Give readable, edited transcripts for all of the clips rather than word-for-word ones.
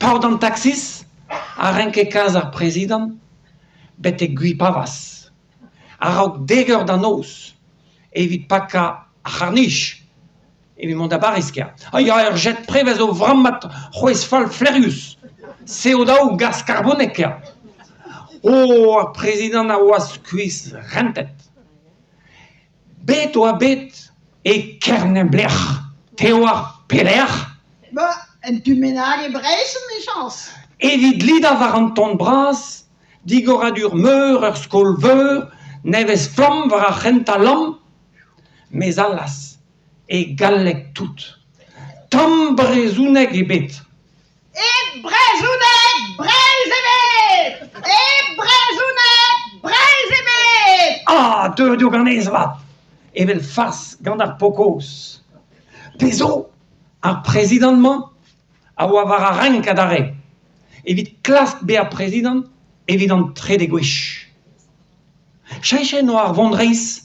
Paotr an taxis a renke kas ar prezidant betek Gwipavaz a-raok dek eur da noz evit pakañ ar c'harr-nij evit mont da Bariz kea. A ya, ur jet prevez o vrammat c'hwezh fall flaerius. CO2 gaz karbonek kea. Oh, ar prezidant a oa skuizh rentet. Bet oa bet e Kerneblec'h. Te oar pelec'h? Ba, un tu bennak e Breizh, emichañs. Evit lidañ war an ton bras, digoradur meur ur skol-veur nevez-flamm war ar c'hentañ lamm, mes allas, e galleg tout. Tamm brezhoneg ebet. E brezhoneg Breizh ebet! E brezhoneg Breizh ebet! Ah, deuet eo ganez avat, evel fars gant ar paotr-kozh. Pezh zo, ar prezidant-mañ a oa war ar renk adarre evit klask bezañ prezidant evit an trede gwech. Cheñchet oa ar vonreizh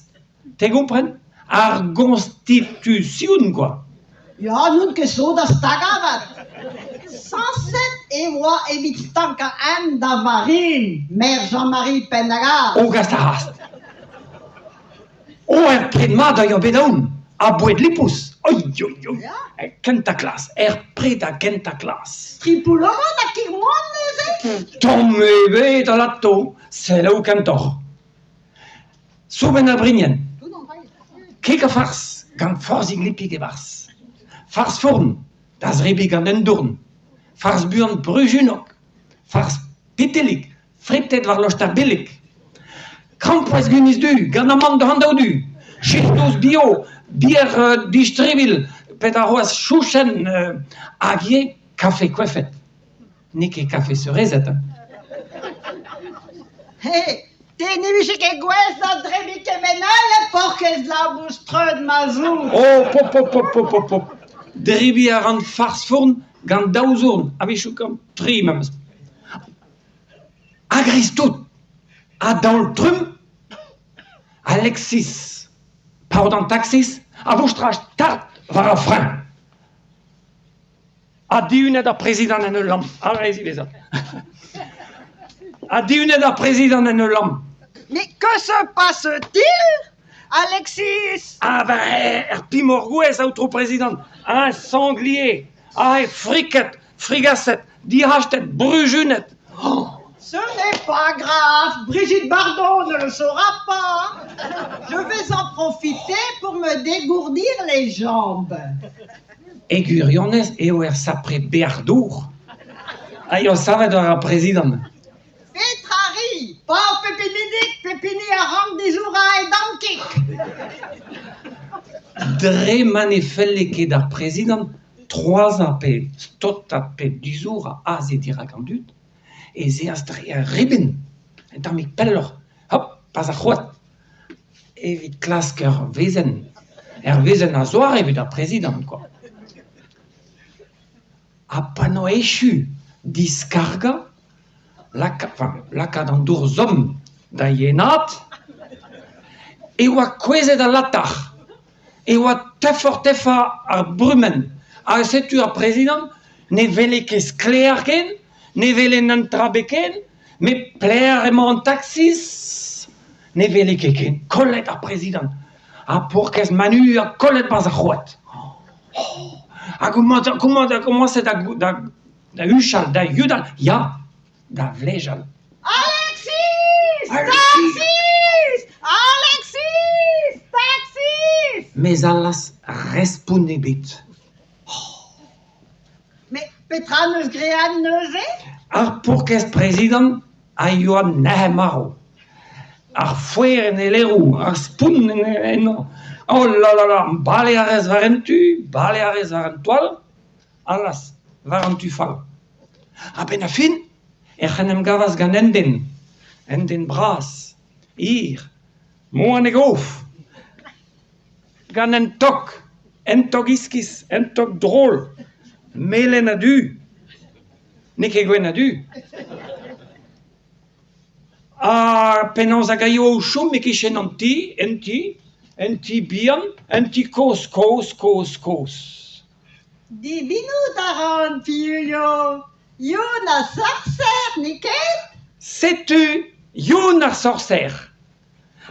Te gompren? Ar goñstitusion kwa. Ya, n'on ket sot da stagañ avat. Sañset e oa evit stankañ hent da Varine, merc'h Jean-Marie Pennagar. O gast ar c'hast. O, er pred mat a yoa bet aon, ha boued lipous. Oi, oi, oi. Kentañ klas, er pred a gentañ klas. Tripouloman ha kig moan neuze? Tamm ebet alato, selaou kentoc'h. Soubenn ar brignen, kig ha farz gant forzhig lipig e-barzh, farz forn da zebriñ gant un dourn, farz buan bruzhunog, farz pitellig fritet war lost ar billig, krampouezh gwinizh-du gant amann d'an daou du, chistous bio, bier distribilh, petra c'hoazh chouchenn hag ivez kafe koefet. N'eo ket kafe seurezed hein. He, te ne vije ket gouest da drebiñ kement all paourkaezh labous treut ma 'z out. Oh, pop, pop, pop, pop, pop, pop. Debriñ a ran farz-forn gant daou zorn, a-wechoù gant tri memes. A-greiz-tout, a-daol-trumm, Alexis, paotr an taxis, a voustras start war ar frein. Ha dihunet ar prezidant en ul lamm. Ar re ziwezhañ. Ha dihunet ar prezidant en ul lamm. Mais que se passe-t-il, Alexis? Ah ben, er pimor-gouez, aotrou prezidant, un sanglier, ah, friket, frigaset, dihachtet, brujunet. Oh. Ce n'est pas grave, Brigitte Bardot ne le saura pas. Je vais en profiter pour me dégourdir les jambes. E gwirionez eo er sapre Beardour a eo savet war ar prezidant. Petra 'ri? Paotr pep hini pep hini a rank dizourañ e damm kig. Dre ma ne felle ket d'ar prezidant troazhañ pe staotat pe dizourañ aze dirak an dud ez eas dre ar ribin un tammig pelloc'h, hop, pas ar c'hoad. Evit klask ur wezenn, ur wezenn a-zoare evit ar prezidant kwa. Ha pa 'noa echu diskargañ, laka- enfin lakaat an dour zomm da yenaat, e oa kouezhet al latar, e oa teufoc'h-teufañ ar brumenn ha setu ar prezidant ne wele ket sklaer ken, ne wele netra ebet ken. Met pelec'h emañ an taxis ? Ne wele ket ken, kollet ar prezidant. Ha paourkaezh Manu ha kollet 'barzh ar c'hoad. Hag komañset da da huchal, da yudal, ya, da vlejal. Alexis! Taxis! Alexis! Taxis! Mes allas, respont ebet. Met petra 'neus graet neuze? Ar paourkaezh prezidant a yoa nec'het-marv. Ar foer en e leroù, ar spont ennañ. Oh la la la, bale a rez war un tu, bale a rez war un tu all, allas, war an tu fall. A-benn ar fin ec'h en em gavas gant un den, un den bras, hir, moan e gof. Gant un tog, un tog iskis, un tog drol, melen ha du. N'eo ket gwenn ha du. Ha penaos hag a eo o chom e-kichen an ti, un ti, un ti bihan, un ti kozh, kozh, kozh, kozh. Divinout a ran, Piulio. Youn ar sorser, n'eo ket? Setu Youn ar sorser.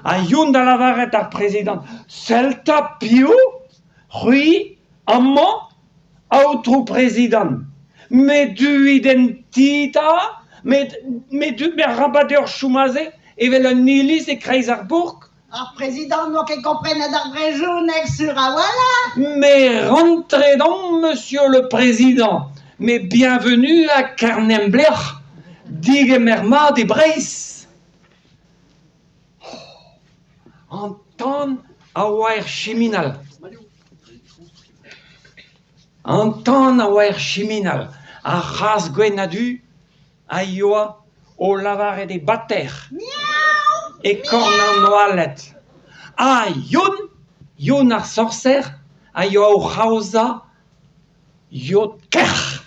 Ha Youn da lavaret d'ar prezidant, Sell 'ta piv? C'hwi, amañ, aotrou prezidant. Met deuit en ti 'ta, met met arabat deoc'h chom aze evel un iliz e-kreiz ar bourk. Ar prezidant n'oa ket komprenet ar brezhoneg sur a-walc'h. Mais rentrez donc, monsieur le président, mais bienvenue à Kernemlec'h, digemer mat e Breizh. An tan a oa er chiminal. An tan a oa er chiminal, ar c'hazh gwenn ha du a yoa o lavaret e bater e korn an oaled. Ha Youn, Youn ar sorser, a yoa oc'h aozañ yod kerc'h.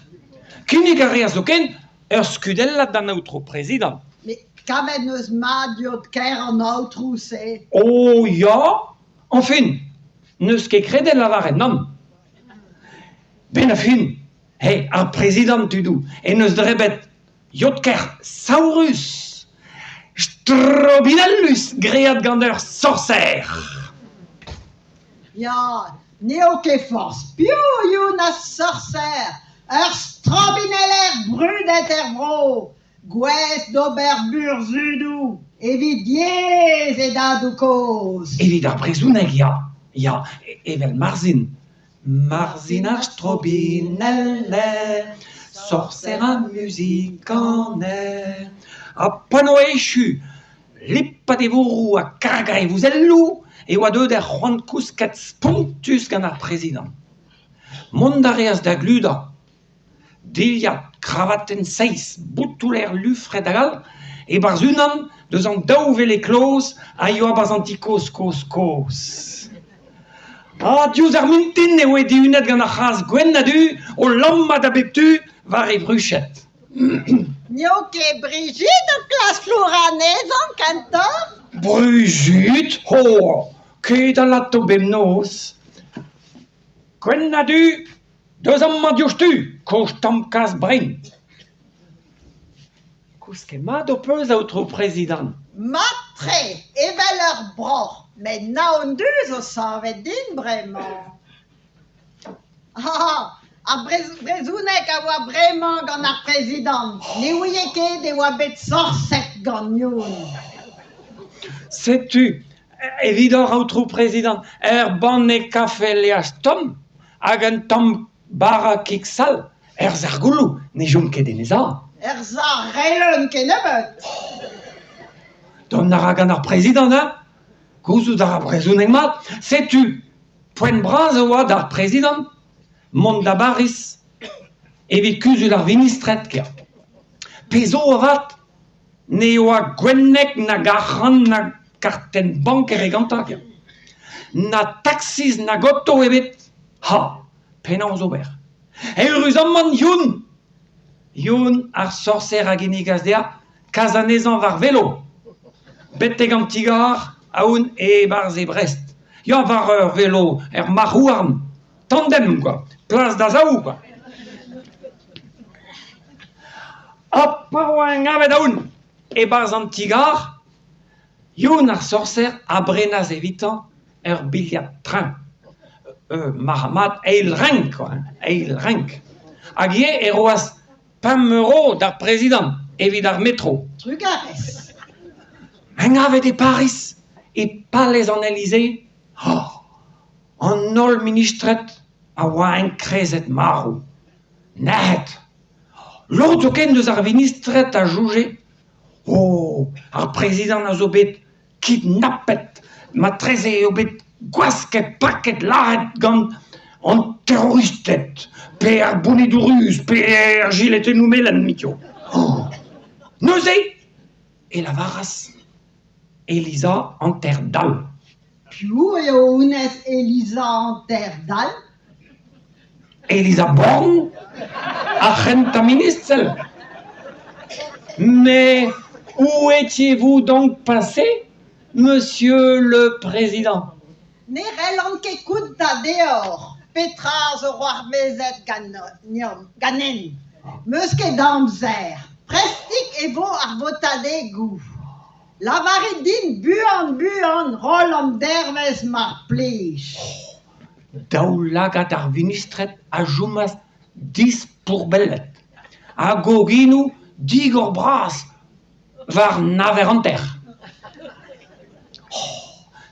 Kinnig a reas zoken ur skudellad d'an aotrou prezidant. Met kavet 'neus mat yod kerc'h an aotrou-se. Oh ya, añfin, n'eus ket kredet lavaret nann. 'Benn ar fin, He, ar prezidant, tudoù, en deus drebet yod-kerc'h saourus, strobinellus graet gant ur sorser. Ya, n'eo ket forzh piv Youn ar sorser, ur strobineller brudet er vro, gouest d'ober burzhudoù evit yezh e dadoù-kozh. Evit ar brezhoneg, ya, ya, evel Marzhin. Marzhin ar strobineller, sorser ha muzikaner. Ha pa 'noa echu lipat e vourroù ha kargañ e vouzelloù e oa deuet ur c'hoant kousket spontus gant ar prezidant. Mont a reas da gludañ. Dilhad, kravatenn seiz, botoù-lêr lufret hag all, e-barzh unan deus an daou wele kloz a yoa 'barzh an ti kozh-kozh-kozh. Ha diouzh ar mintin e voe dihunet gant ar c'hazh gwenn ha du o lammat a bep tu war e vruched. N'eo ket Brigitte o klask flourañ anezhañ kentoc'h? Brigitte? Oh, ket alato bemnoz. Gwenn ha du, deus amañ diouzhtu, kozh tamm kazh brein. Kousket mat ho peus, aotrou prezidant. Mat-tre, evel ur broc'h, met naon du zo savet din bremañ. Ah, ar brezhoneg a oa bremañ gant ar prezidant. Ne ouie ket e oa bet sorset gant Youn. Setu, evidoc'h, aotrou prezidant, ur banne kafe laezh tomm hag un tamm bara kig-sall. Er sac'h-gouloù ne chom ket en e sav. Er sac'h-relenn kennebeut. Dont a ra gant ar prezidant, hein? Gouzout a ra brezhoneg mat. Setu, poent bras e oa d'ar prezidant mont da Bariz evit kuzul ar vinistred kea. Pezh zo avat ne oa gwenneg nag arc'hant na kartenn bank ebet gantañ kea. Na taksiz nag oto ebet. Ha penaos ober? Eüruzamant Youn! Youn ar sorser a ginnigas dezhañ kas anezhañ war velo betek an ti-gar aon e-barzh e Brest. Ya, war ur velo er marc'h-houarn, tandem kwa, plas da zaou kwa. Ha pa oa eñ gavet aon e-barzh an ti-gar, Youn ar sorser a brenas evitañ ur bilhad tren. Marc'h-mat eil renk kwa, eil renk. Hag ivez e roas pemp euro d'ar prezidant evit ar metro. Trugarez. Engavet e Pariz, e palez an Élysée, oh, an holl ministred a oa enkrezet marv, nec'het. Lod zoken deus ar vinistred a soñje Oh, ar prezidant a zo bet kidnapet, matreze eo bet gwasket, paket, lazhet gant an terroristed, pe ar bonedoù ruz, pe ar jiletennoù melen, mitio. Oh. Neuze e lavaras Eliza hanter-dall. Piv eo honnezh Eliza hanter-dall? Eliza Born, ar c'hentañ ministr. Mais où étiez-vous donc passé, monsieur le président? Ne c'hellan ket kontañ deoc'h petra zo c'hoarvezet ganeomp ganen. 'Meus ket amzer. Prestik e vo ar votadegoù. Lavarit din buan-buan roll an dervezh mar plij. Daoulagad ar vinistred a chomas dispourbellet hag o genoù digor-bras war naver-hanter.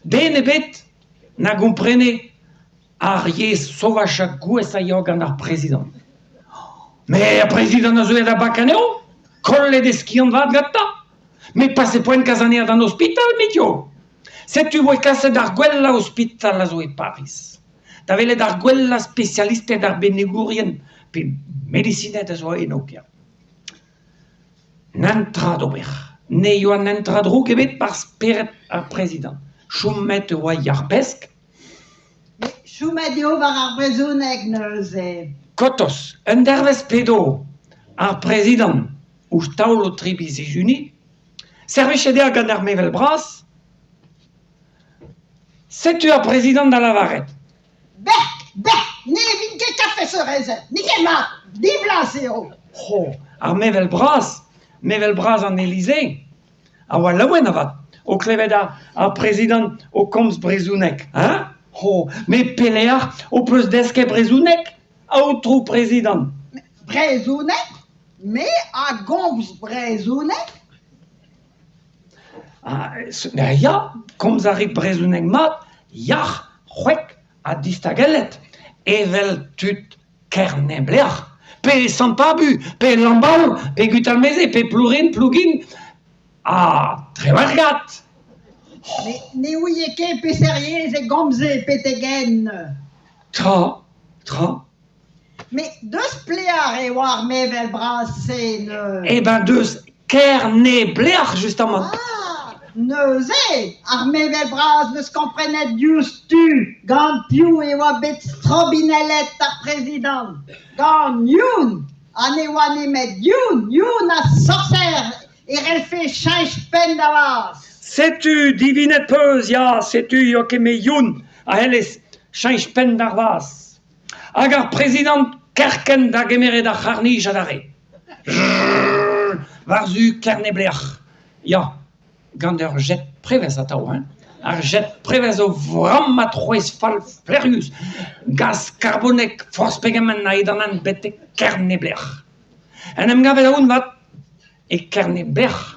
Den ebet na gomprene ar yezh saovaj ha gouez a ya gant ar prezidant. Met ar prezidant a zeu da bakañ anezho, kollet e skiant-vat gantañ. Met pase poent kas anezhañ d'an ospital, Mitio. Setu 'voe kaset d'ar gwellañ ospital a zo e Pariz. Da welet ar gwellañ spesialisted arbennigourien pe medisined a zo eno ken. Netra d'ober. Ne yoa netra drouk ebet 'barzh spered ar prezidant. Chomet e oa yac'h-pesk. Met chomet eo war ar brezhoneg neuze. Kotoz, un dervezh p'edo ar prezidant ouzh taol o tebriñ sizhuniñ, servichet eo gant ar mevel bras, setu ar prezidant da lavaret. Bec'h, bec'h, ne evin ket kafe seurezed, n'eo ket mat, divlaz eo. Ho, ar mevel bras, mevel bras an Élysée, A oa laouen avat o klevet ar prezidant o komz brezhoneg, hein? Ho, met pelec'h ho peus desket brezhoneg, aotrou prezidant? Brezhoneg? Me a gomz brezhoneg? Ah, ya, komz a rit brezhoneg mat, yac'h, c'hwek ha distagellet, evel tud Kerneblec'h, pe Sant-Pabu, pe Lambaol, pe Gwitalmeze, pe Plourin, Plougin, ha Treouergad. Mais ne ouie ket peseurt yezh e gomze betek-henn. Tra, tra. Mais deus plear e oa ar mevel bras-se neuze. Eh ben deus Kerneblec'h justamant. Ah, neuze, ar mevel bras 'neus komprenet diouzhtu gant piv e oa bet strobinellet ar prezidant. Gant Youn! Ha ne oa nemet Youn, Youn ar sorser e c'hellfe cheñch penn da vazh. Setu divinet 'peus, ya, setu eo ket me Youn a c'hellez cheñch penn d'ar vazh. Hag ar prezidant kerkent da gemeret ar c'harr-nij adarre. War-zu Kerneblec'h, ya, gant ur jet prevez atav hein. Ar jet prevez o vrammat c'hwezh fall flaerius, gaz karbonek forzh pegement a-hed an hent betek Kerneblec'h. En em gavet aon 'vat e Kerneblec'h.